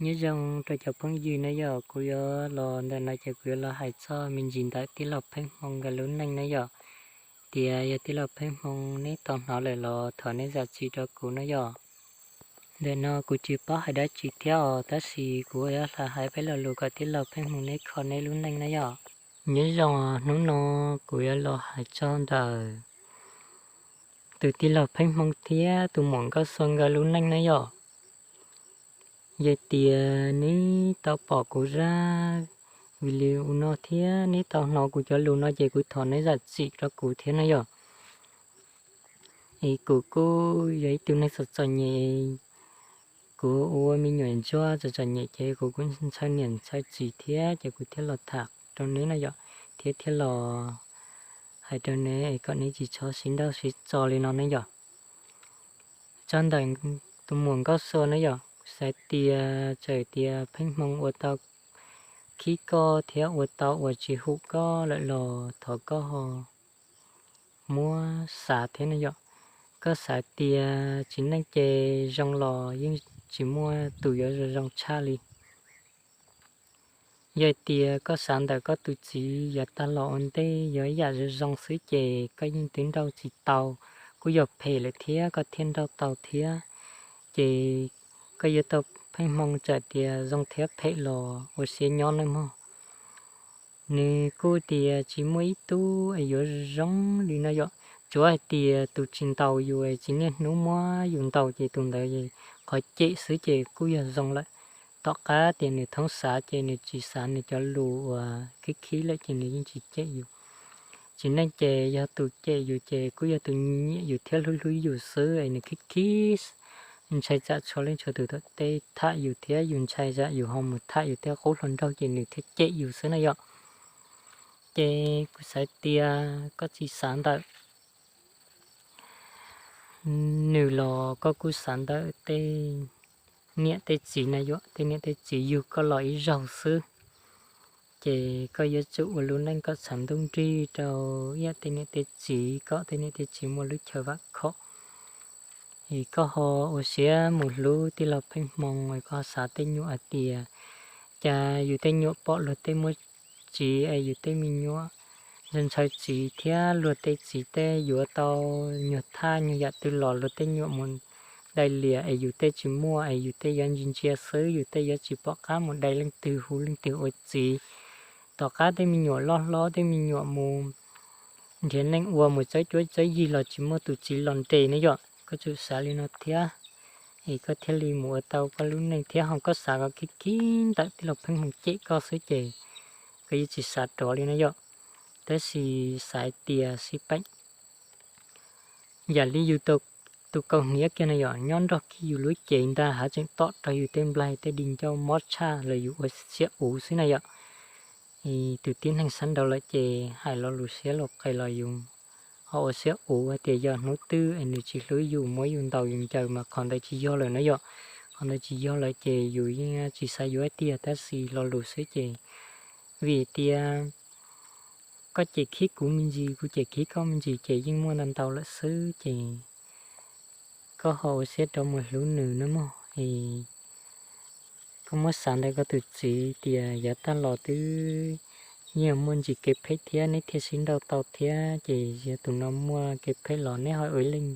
Nyob zoo rau cov phooj ywg na yom, kuv yuav los ntawm no ces kuv yuav los hais txog me ntsis ntawm tij laug Pheej Hmoo nkawd lub neej na yom. Tias yog tij laug Pheej Hmoo neb tau hnov lawm los thov neb zam txim rau kuv na yom. Ntawm no kuv tsis paub hais dab tsi thiab os, tab sis kuv yuav hla hais peb lo lus kom tij laug Pheej Hmoo neb kho neb lub neej na yom. Nyob zoo, hnub no kuv yuav los hais txog ntawm tus tij laug Pheej Hmoo thiab tus muam Nkauj Xua nkawd lub neej na yom. Yog tias neb tau pom kuv zaj video no thiab neb tau hnov kuv cov lus no ces kuv thov neb zam txim rau kuv thiab na yom. Es kuv kuj yog ib tug neeg txom txom nyem, kuv ua me nyuam ntsuag txom txom nyem ces kuv kuj ntshai niam ntshai txiv thiab ces kuv thiaj los tham rau neb na yom, thiab thiaj los hais rau neb kom neb tsis txhob sib nrauj sib txo li no ne yom. Txog ntawm tus muam Nkauj Xua na yom, kuv xav tias txawm tias Pheej Hmoo ua tau khib koj thiab ua tau uas tsis hum koj lawm los thov koj ho muab xav thiab na yom. Koj xav tias txiv neej ces zoo los yeej tsis muaj tus yuav zoo zoo tshaj li. Yog tias koj xav ntawm koj tus txiv yav tag los ua ntej yog ib yam zoo zoo xwb ces koj yeej twb nrauj tsis tau, kuj yog phem lawm thiab koj thiaj nrauj tau thiab. Ces koj yuav tau Pheej Hmoo txawm tias zoo thiab phem los ua siab nyob nawb mog. Nws kuj tias tsis muaj ib tug es yuav zoo li no yom, tsuav hais tias tus tsis ntaus yus es tsis niaj hnub muab yus ntaus ces tus ntawd qhov cem xwb ces kuj yog zoo lawm. Tom qab tias nws thoob xav ces nws tsis xav nws cov lus uas khib khib lawm ces nws yeej tsis cem yus. Txiv neej ces yog tus cem yus ces kuj yog tus nyiam yus thiab hlub hlub yus xwb es nws khib khib, ntshai tsam txhua leej txhua tus tom tej tham yus thiab yus ntshai tsam yus ho mus tham yus tej qub hluas nraug ces nws thiaj cem yus xwb na yom. Ces kuv xav tias koj tsis xav ntawm nws los koj kuj xav ntawm tej niam tej txiv na yom, tej niam tej txiv yug koj los ib zaug xwb. Ces koj yuav tsum ua lub neej kom txhav ntuj nrig rau ib yam tej niam tej txiv kom tej niam tej txiv muaj lub chaw vam khom. Es koj ho ua siab mus hlub tij laug Pheej Hmoo es koj ho xav tej nyuam hais tias cas yus tej nyuam pom luag tej muaj txiv es yus tej me nyuam ntshaw txiv thiab luag tej txiv tej yuav tau nyuag thaj nyuag yam twg los luag tej nyuam mus dai lias es yus tej tsis muaj es yus tej yuav ntsia ntsia xwb, yus tej yuav tsis pom qab mus dai leej twg hu leej twg ua txiv. Tom qab tej me nyuam loj hlob tej me nyuam mus nrhiav neej ua mus txawb cuab txawb yig los tsis muaj tus txiv los nres ne yom. Koj tsum xav li no thiab es koj thiaj li mus ua tau koj lub neej thiab ho koj xav kom khib khib ntawm tij laug Pheej Hmoo cem koj xwb ces koj yuav tsis xav rov li na yom. Tab sis xav hais tias xij peem yam li yus tus kaus hniav kiag na yom, nyob nrog kiag yus lub cev ntag hav tseem tom rau yus tej nplaig tej di ncauj mob tshaj los yus ua siab uv xwb na yom. Tus tib neeg sab nraud lawm ces hais lo lus siab lus qes los yus ho ua siab uv hais tias yog hnub twg es nws tsis hlub yus muab yus ntaus yus ncaws mas qhov ntawd tsis yog lawm na yom. Qhov ntawd tsis yog lawm ces yus yeej tsis xav yuav tiag tab sis lo lus xwb ces vim tias koj cem khib kuv me ntsis kuv cem khib koj me ntsis ces yeej muaj ntau ntau lawm xwb ces koj ho ua siab rov mus hlub nws nawb mog. Es koj muab xav ntawm koj tus txiv tias yav tag los twb yeej muaj ntsis kev phem thiab neb thiaj sib nrauj tau thiab ces yog tus no muaj kev phem los neb ho ua ib leeg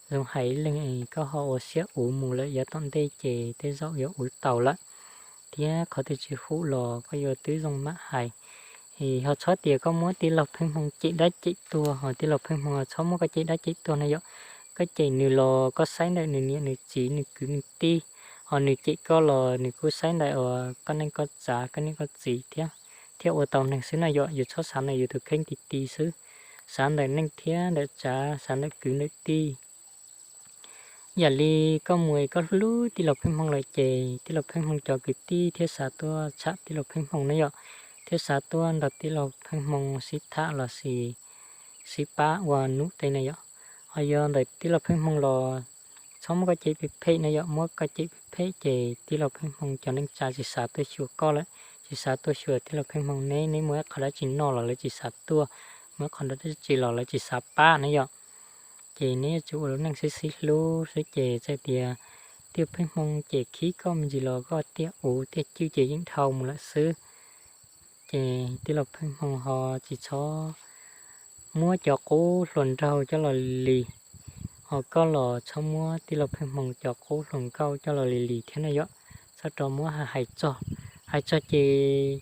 zoo hais ib leeg es koj ho ua siab uv mus lawm yav tom ntej ces tej zaum yuav uv tau lawm. Thiab qhov twg tsis hum los koj yuav twb zoo mam hais. Es ho txhob tias koj muab tij laug Pheej Hmoo cem dab cem tuag, ho tij laug Pheej Hmoo txhob muab koj cem dab cem tuag na yom. Koj cem nws los koj saib ntawm nws niam nws txiv nws kwv nws tij, ho nws cem koj los nws kuj saib ntawm uas koj neej koj tsav koj niam koj txiv thiab, thiaj ua tau neeg xwb na yom. Yus txhob xav ntawm yus tus kheej ti ti xwb, xav ntawm neej thiab ntawm tsav, xav ntawm kwv ntawm tij. Yam li koj mus es koj hlub tij laug Pheej Hmoo lawm ces tij laug Pheej Hmoo cov kwv tij thiaj xav tuaj tsham tij laug Pheej Hmoo na yom, thiaj xav tuaj nrog tij laug Pheej Hmoo sib tham los sis sib pab ua num tej na yom. Ho yog ntawm tij laug Pheej Hmoo los txhob muab koj cem phem phem na yom, muab koj cem phem phem ces tij laug Pheej Hmoo cov neej tsa tsis xav tuaj xyuas koj lawm, tsis xav tuaj xyuas tij laug Pheej Hmoo neb, neb muaj ib qho dab tsi noj los lawv tsis xav tuaj, muaj ib qho dab tsi los lawv tsis xav pab na yom. Ces neb yuav tsum ua lub neej sib sib hlub xwb ces txawm tias Tij laug Pheej Hmoo ces khib koj me ntsis los koj tiaj uv tiaj cwj ces yeej dhau mus lawm xwb. Ces tij laug Pheej Hmoo ho tsis txhob muab cov qub hluas nraug coj los lis, ho koj los txhob muab tij laug Pheej Hmoo cov qub hluas nkauj coj los lis lis thiab na yom. Txhob rov muab hais txog, hais txog ces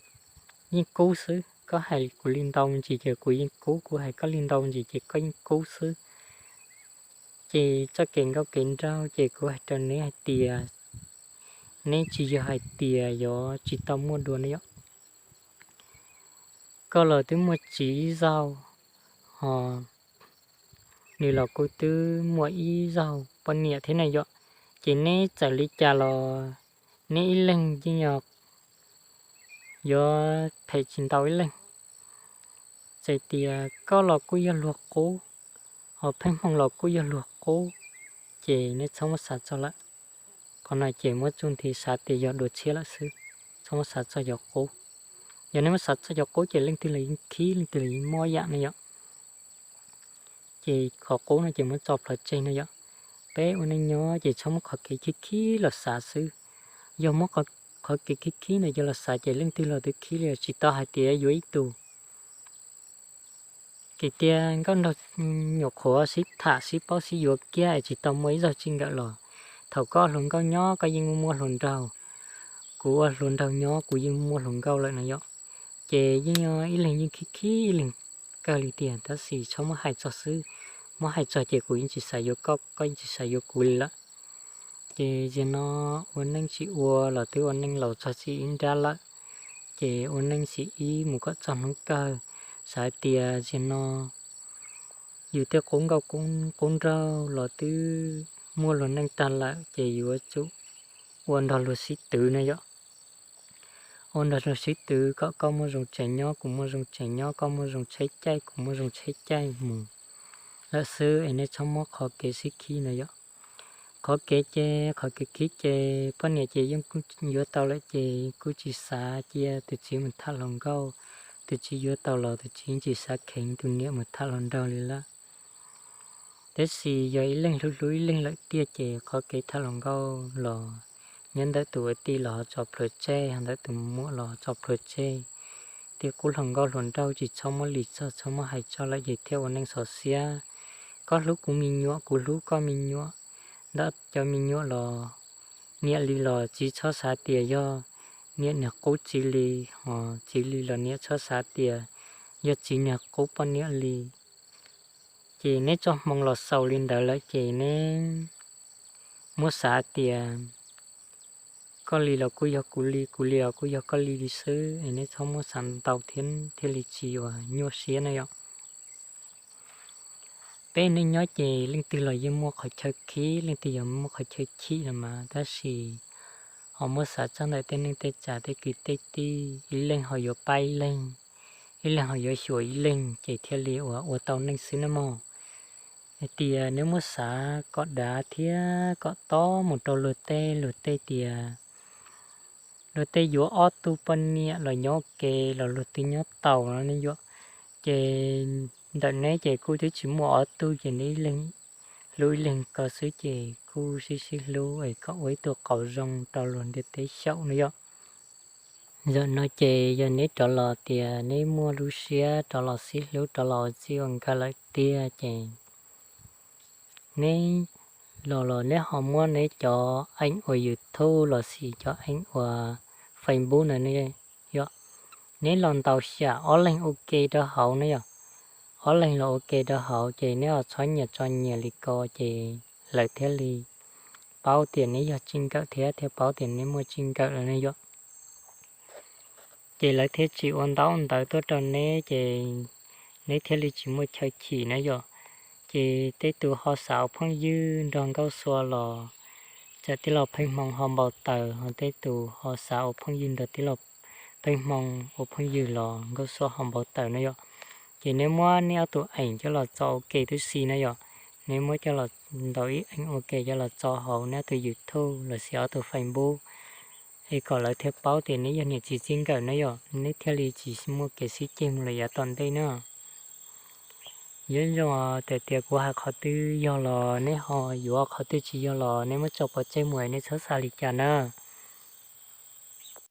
yeej kub xwb. Koj hais kuv li ntau me ntsis ces kuv yeej kub, kuv hais koj li ntau me ntsis ces koj yeej kub xwb. Ces txoj kev nkauj kev nraug ces kuv hais rau neb hais tias, neb tsis yog hais tias yuav tsis tau muaj dua ne yom. Koj los twb muaj txiv ib zaug, ho nws los kuj twb muaj ib zaug poj niam thiab ne yom. Ces neb txawm li cas los neb ib leeg yeej yog yuav phem tsis ntau ib leeg. Txawm tias koj los kuj yog luag qub, ho Pheej Hmoo los kuj yog luag qub, ces neb txhob muab xav txog lawm. Qhov no ces muab txuj nthi xav tias yog dua tshiab lawm xwb, txhob muab xav txog cov qub. Yog neb muab xav txog cov qub ces leej twg los yeej khib, leej twg los yeej mob yam ne yom. Ces qhov qub no ces muab tso plhuav tseg no yom. Peb ua neej nyob ces txhob muab qhov kev khib khib los xav xwb. Yog muab qhov kev khib khib ntawd coj los xav ces leej twg los twb khib li, tsis tau hais tias yuav ib tug. Kev tias nkauj nraug nyuam qhuav sib tham sib paub sib yuav kiag es tsis tau muaj ib zaug txij nkawm los, thaum koj hluas nkauj nyob koj yeej muaj hluas nraug, kuv ua hluas nraug nyob kuv yeej muaj hluas nkauj lawm no yom. Ces yeej ib leeg yeej khib khib ib leeg kawg li tiag, tab sis txhob muab hais txog xwb. Muab hais txog ces kuv yeej tsis xav yuav koj, koj yeej tsis xav yuav kuv li lawm. Ces zaum no ua neej tsis ua los twb ua neej laus txog txij ib nrab lawm, ces ua neej sim ib mus kom txog hnub kawg. Xav hais tias zaum no yus tej qub nkauj qub nraug los twb muaj luag neej tag lawm ces yuav tsum ua nrog luag sib twv na yom. Ua nrog luag sib twv kom koj muaj zoo tsev nyob kuv muaj zoo tsev nyob, koj muaj zoo tsheb caij kuv muaj zoo tsheb caij mus lawm xwb es nej txhob muab qhov kev sib khib na yom. Qhov kev ces qhov kev khib ces poj niam ces yeej kuj yuav tau lawm ces kuj tsis xav cia tus txiv mus tham hluas nkauj, tus txiv yuav tau los tus txiv tsis xav kheev tus niam mus tham hluas nraug li lawm. Tab sis yog ib leeg hlub hlub ib leeg lawm tiag ces qhov kev tham hluas nkauj los nyob ntawm tus ua tij los ho tso plhuav tseg, ho ntawm tus muam los ho tso plhuav tseg. Tej qub hluas nkauj hluas nraug tsis txhob muab lis txog txhob muab hais txog lawm ces thiaj ua neej xov xiab. Koj hlub kuv me nyuam kuv hlub koj me nyuam, ntawm cov me nyuam los niam li los txiv txhob xav tias yog niam niag qub txiv li, ho txiv li los niam txhob xav tias yog txiv niag qub poj niam li. Ces neb txoj hmoo los xaus li ntawd lawm ces neb muab xav tias koj li los kuj yog kuv li, kuv li los kuj yog koj li li xwb es neb txhob muab xav ntau thiab thiaj li tsis ua nyuaj siab na yom. Peb neej nyob ces leej twg los yeej muaj qhov chaw khib, leej twg yog muaj qhov chaw chim los mas, tab sis ho muab xav txog ntawm tej neej tej tsav tej kwv tej tij, ib leeg ho yuav pab ib leeg, ib leeg ho yuav xyuas ib leeg ces thiaj li ua ua tau neej xwb na mog. Hais tias neb muab xav kom dav thiab kom tob mus rau luag tej, luag tej tias luag tej yuav ob tug poj niam los nyob ua ke los luag twb nyob tau no ne yom. Ces ntawm neb ces kuj twb tsis muaj ob tug ces neb ib leeg hlub ib leeg ko xwb ces kuj sib sib hlub es kom ua ib tug qauv zoo rau luag ntiaj teb xyaum no yom. Zaum no ces yog neb rov los tias neb muaj lub siab rov los sib hlub rov los ua txij ua nkawm lawm tiag ces neb los los neb ho muab neb cov eev uas YouTube los sis cov eev uas Facebook na ne yom, neb los ntaus xyam ob leeg ua ke rau hauv na yom. Ob leeg los ua ke rau hauv ces neb ho txhob nyias tso nyias li ko ces lawv thiaj li paub tias neb yog txij nkawm thiab thiaj paub tias neb muaj txij nkawm lawm ne yom. Ces lawv thiaj tsis ua ntaub ntawv tuaj rau neb ces neb thiaj li tsis muaj chaw chim na yom. Ces tej tus ho xav ua phooj ywg nrog Nkauj Xua los txawm tij laug Pheej Hmoo ho npau taws, ho tej tus ho xav ua phooj ywg nrog tij laug Pheej Hmoo ua phooj ywg los Nkauj Xua ho npau taws na yom. Ces neb muab neb ob tug eev coj los tso ua ke tib si na yom. Neb muab coj los ntaus ib eev ua ke coj los tso hauv neb ob tug YouTube los sis ob tug Facebook es kom lawv thiaj paub tias neb yog niam txiv txij nkawm na yom, neb thiaj li tsis muaj kev sib ceg mus lawm yav tom ntej na. Nyob zoo, tias tias kuv hais qhov twg yog los neb ho yuav, qhov twg tsis yog los neb muab tso pov tseg mus, nej txhob xav li cas na.